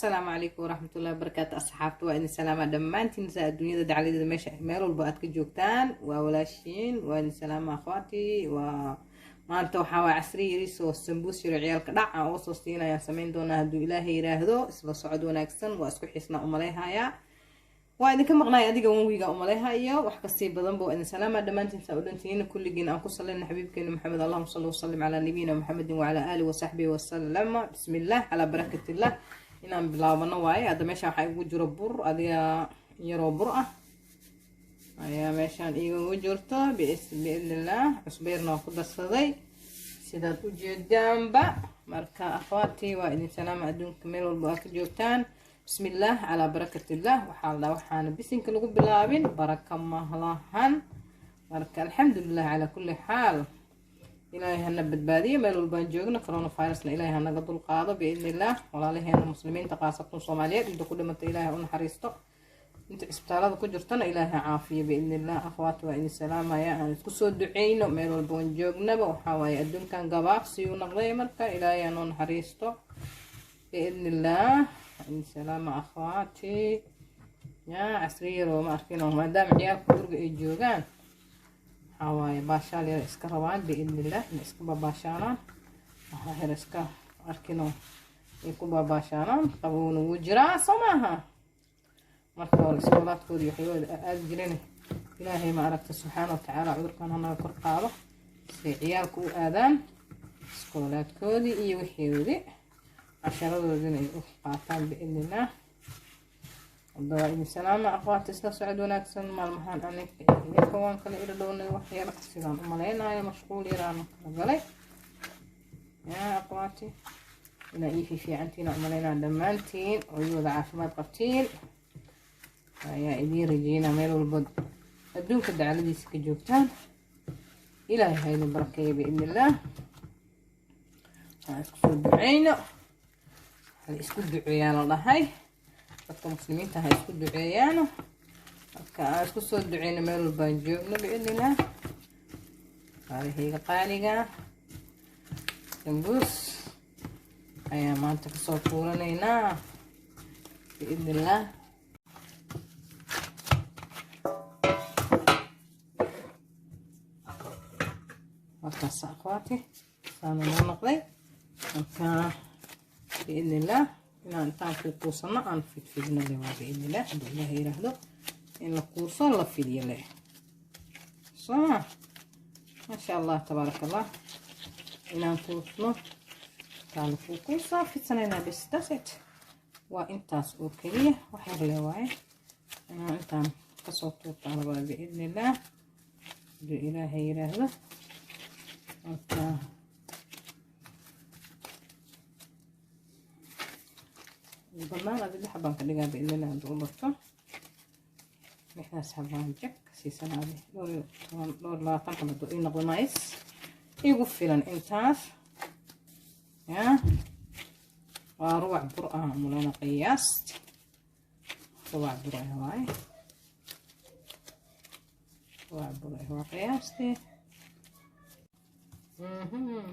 Asalaamu calaykum waraxmatullahi wabarakaatu. Asxaabta, waa idin salaama dhammaantiin saa adduunyada dacladeeda meesha meel walba aad ka joogtaan. Waa walaashiin, waa idin salaama akhwaati. Waa maanta waxaa waa casri yariis oo sambuus yaro ciyaalka dhac aan uga soo siinayaan samayn doonaa hadduu Ilaahay yiraahdo. Isla socod wanaagsan. Waa isku xiisnaa umaleyhayaa, waa idinka maqnaay adiga one week-ga umaleyhayo, wax kasii badanba. Waa idin salaama dhammaantiin saa u dhantihiin kulligiin. Aan ku sallayna xabiibkeena Maxamed. Allahuma salli wasalim calaa nabiyina Maxamedin wacalaa aalihi wasaxbihi wasalama. Bismillah, calaa barakatillah, inaan bilaabano waaye. Hadda meeshaan waxaa igu jiro bur, adiga yaroo bur ah ayaa meeshaan igagu jirto biidnillaah. Cusbeyrna waa ku darsaday sidaad u jeedaanba. Marka akhwaatii, waa idin salaama adduunka meel walba aad ka joogtaan. Bismillaah, calaa barakatillah. Waxaa la dhaha waxaana bisinka lagu bilaabin baraka mahlahan. Marka alxamdulilah calaa kulli xaal. Ilaahay hana badbaadiyo meel walbaan joogno, coronavirusna Ilaahay hanaga dulqaado biidnillaah. Walaalaheena Muslimiinta, qaasatan Soomaaliyeed, inta ku dhimata Ilaahay u naxariisto, inta cisbitaalada ku jirtana Ilaahay caafiyo biidnillaah. Akhwaati, waa idin salaamaya. Aan isku soo duceyno meel walba oon joognaba. Waxaa waaye adduunkan gabaabsiyuu noqday, marka Ilaahay hanoo naxariisto biidnillaah. Idin salaama akhwaati. Yaa casri yaroo ma arkino, maadaama ciyaalka guriga ay joogaan, waxaa waaye baashaal yar iska rabaan biidnillaah, inay iska babaashaalaan, waxaa yar iska arkino ay ku babaashaalaan. Qabowna wuu jiraa, soo maaha? Marka hore iskoolaadkoodii waxay aadi jireen. Ilaahay ma aragta subxaana watacaala cudurkan hanaga kor qaado siay ciyaalka u aadaan iskoolaadkoodii iyo wixoodii, casharadoodina ay u qaataan biidnillaah. Hadda waa idin salaama aqwaata, isla socod wanaagsan. Maalmahaan aniga idinka waan kala ila dhownay wax yar, sidaan u malaynayo mashquul yaraan kala galay. Yaa aqwaati, inaa ii fiifiicantiin u malaynaa dhammaantiin oo ii wada caafimaad qabtiin ayaa idiin rajeynaa meel walbood adduunka dacaladiisa ka joogtaan. Ilaahay ha idin barakeeyo biidnillaah. Aan isku soo duceyno, hala isku duceeyaa la dhahay, dadka Muslimiinta ha isku duceeyaano. Marka aan isku soo duceyno meel walbaan joogno biidnillaah. Qaalihayga qaaliga, sambuus ayaa maanta kasoo tuuranaynaa biidnillaah. Markaas akhwaati, saana noo noqday. Marka biidnillaah inaan intaan kuukuusano aan fidfidno le waa biidnillaah, hadduu Ilaaha yiraahdo, in la kuuso la fidiyo le soo. Maasha Allah, tabaaraka Allah. Inaan kuusno intaan la kuukuusaa fidsanaynaa bes, that's it. Waa intaas oo keliya, wax yar le waaye. Inaan intaan kasoo tuurtaan rabaa biidnillaah, hadduu Ilaahay yiraahdo. Marka badnaan adi lix baan ka dhigaa biidnillaah hadduu u barto. Lixdaas xabaan jag siisanaa, dhowr iyo toban, dhowr labaatan xab hadduu ii noqdo, nice, igu filan intaas. Ya waa rubac bur ah mulana, qiyaast rubac bur ah waaye, rubac bur ah waa qiyaastii.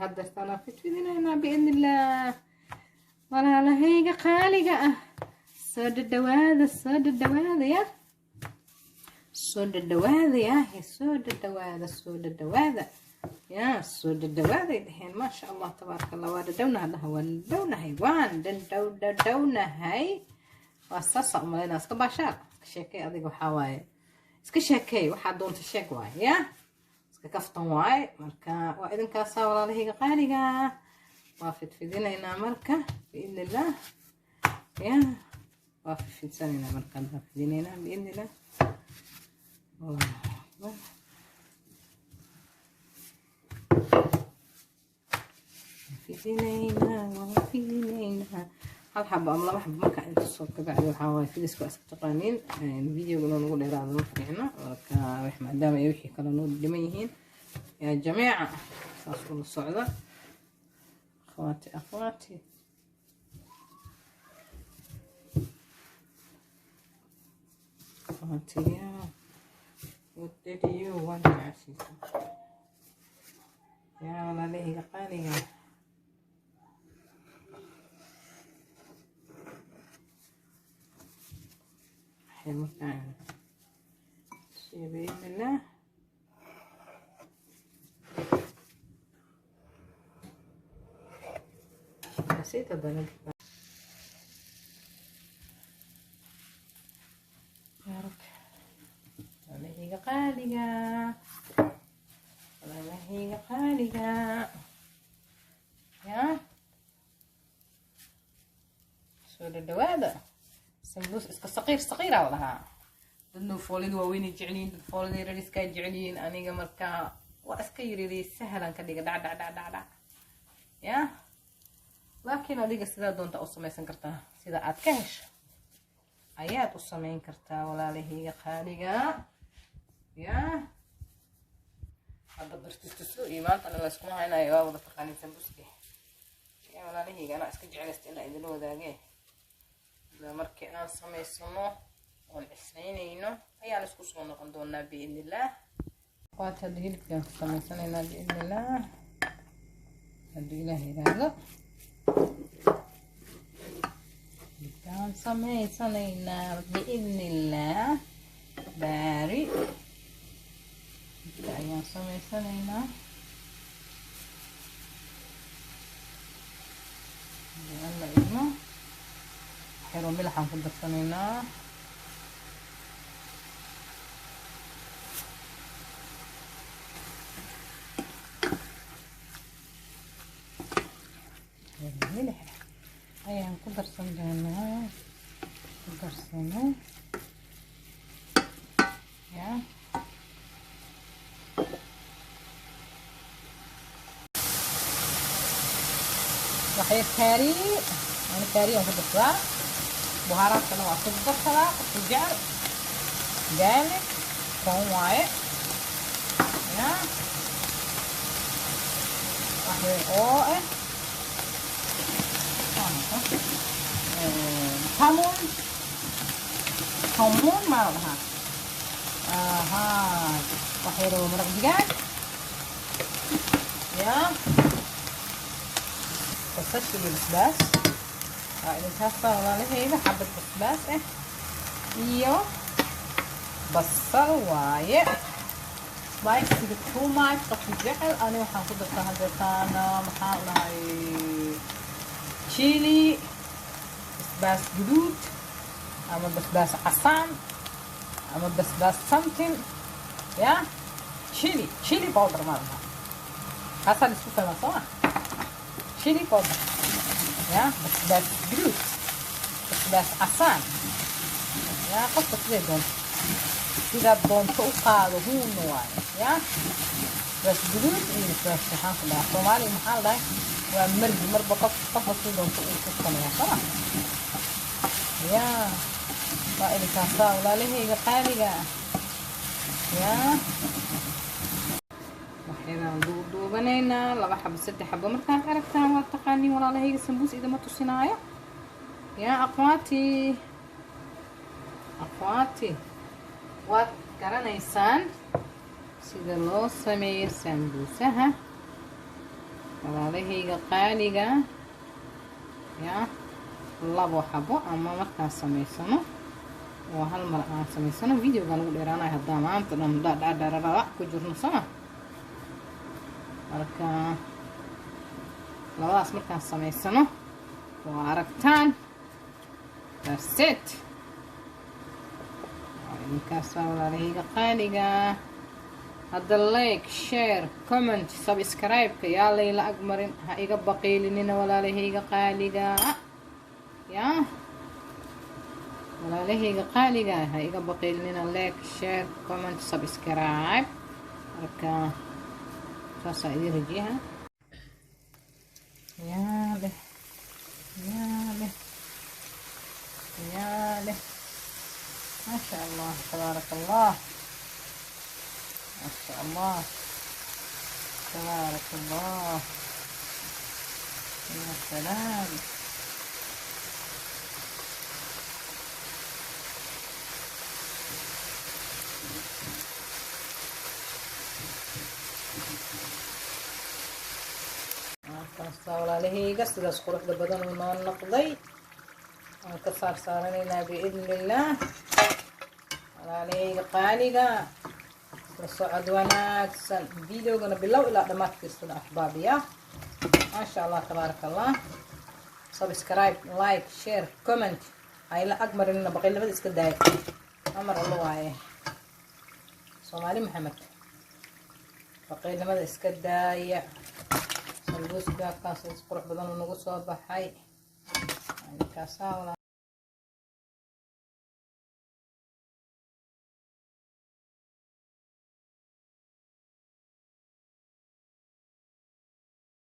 Hadda istanaa fidfidinaynaa biidnillaah. Walaalahayga qaaliga ah, soo dhadhawaada, soo dhadhawaada, ya soo dhadhawaada, yaahe soo dhadhawaada, soo dhadhawaada, yaa soo dhadhawaaday dhaheen. Maasha Allah, tabaaraka Allah. Waa dhadhownaha dhaha, waan dhadhownahay, waan dhadhow dhadhownahay. Waa saasa umalaynaa. Iska baashaal, iska sheekey adiga. Waxaa waaye iska sheekey, waxaa doonta sheeg waaye, yaa iska kaftan waaye. Marka waa idinkaasaa walaalahayga qaaliga, waa fidfidinaynaa marka biidnillaah. Ya waa fidfidsanaynaa, markaan waa fidinaynaa biidnillaah. Allahu akbar, fidinaynaa, waa fidinaynaa hal xabo ama laba xabo. Marka inta soo kabacdi waxaa waaye fidiska waa iska taqaaniin. Videoga inuu nagu dheeraado ma fiicno, marka wax maadaama ay wixii kale noo dhiman yihiin. Yaa jamiica, saas ula socda akhwaati, akhwaati. Akhwaatiya, what did you want to ask? Yaa walaalahayga qaaliga. Intaasi haddana yaarag. Walaalahayga qaaliga, walaalahayga qaaliga, ya soo dhadhawaada. Sambuus iska saqiir saqiira la dhahaa. Dadna foolida waaweynay jecelyihiin, dad foolida yaryar jecelyihiin. Aniga markaa waa iska yaryariy, sahlan ka dhiga, dhac dhac dhac dhac dhac ya. Laakiin adiga sidaa doonta u samaysan kartaa, sida aad ka hesho ayaad u samayn kartaa, walaalahayga qaaliga. Ya hadda bartistuso iyo maantana layskuma haynayo, waa wada taqaaniin sambuuski. Ya walaalahayga, anaa iska jeclaysta inaa idinla wadaage. Ilaa markii aan samaysano oon cisaynayno ayaan isku soo noqon doonaa biidnillaah. Waata hadda hilibkaan ku samaysanaynaa biidnillaah, hadduu Ilaah yiraahdo. Hilibkaan samaysanaynaa biidnillaah baari. Hilibka ayaan samaysanaynaa hadii Alla idmo. Xero milaxaan ku darsanaynaa. Milix ayaan ku darsan doonaa, ku darsanay ya. Waxyar kaari, ani kaariyaan ku darsadaa. Buhaaraadkana waa ku darsadaa qofku jecel. Garlic toon waaye ya. Waxyar oo ah kamuun, kamuun maa la dhahaa. Aha, wax yaroo maraq digaag ya, basasha iyo basbaas waa idinkaastaa, walaalahayda. Xabad basbaas ah iyo basal waaye. Spicyga too much qofki jecel. Ani waxaan ku dartaa hadeetaana, maxaa dhahay, chili, basbaas guduud ama basbaas casaan ama basbaas something ya, chili, chili powder maa dhahaa. Kaasaa la isku fahmaa, soo ma? Chili powder ya, basbaas guduud, basbaas casaan ya. Qofka siday doonto, sidaad doonto u qaado, huuna waayo ya. Basbaas guduud iyo basbaas, waxaan ku dhahaa, Soomaaliga maxaa la dhahay, waa margi. Marba qof qofka si doonto uu ku sameeyaa, soo ma? Ya waa idinkaasaa, walaalahayga qaaliga. Ya waxyadaan duuduubanaynaa, laba xabo, saddex xabo. Markaad aragtaan waa taqaaniin, walaalahayga. Sambuus idama tusinaayo ya aqwaati, aqwaati, waad garanaysaan sida loo sameeyo sambuusaha, walaalahayga qaaliga. Ya labo xabo ama markaan samaysano oo hal mar aan samaysano, videoga lagu dheeraanayo haddaa maanta dhan dhadhadharara ku jirno, sama? Marka labadaas markaan samaysano oo aragtaan, that's it. Idinkaasa, walaalahayga qaaliga. Hadda like, share, comment, subscribe-ka yaa layla agmarin, ha iga baqiilinina, walaalahayga qaaliga. Ya walaalahayga qaaliga, ha iga baqiilinina. Like, share, comment, subscribe. Marka saasaa idin rajiyaha. Yaa leh, yaa leh, yaa leh. ما شاء الله تبارك الله، ما شاء الله تبارك الله، يا سلام. Walaalahayga, sidaas quruxda badan uu noo noqday. Waan ka saar saaranaynaa biidni illaah. Walaalahayga qaaliga, la socod wanaagsan. Videogana bilow ilaa dhammaad fiirsada, axbaabiya. Maasha Allah, tabaaraka Allah. Subscribe, like, share, comment hayla ag marinina. Baqiilnimada iska daaya, amar Alla waaye. Soomaali Maxamed, baqiilnimada iska daaya. Sambuuska kaas qurux badan uu nagu soo baxay kaasaa.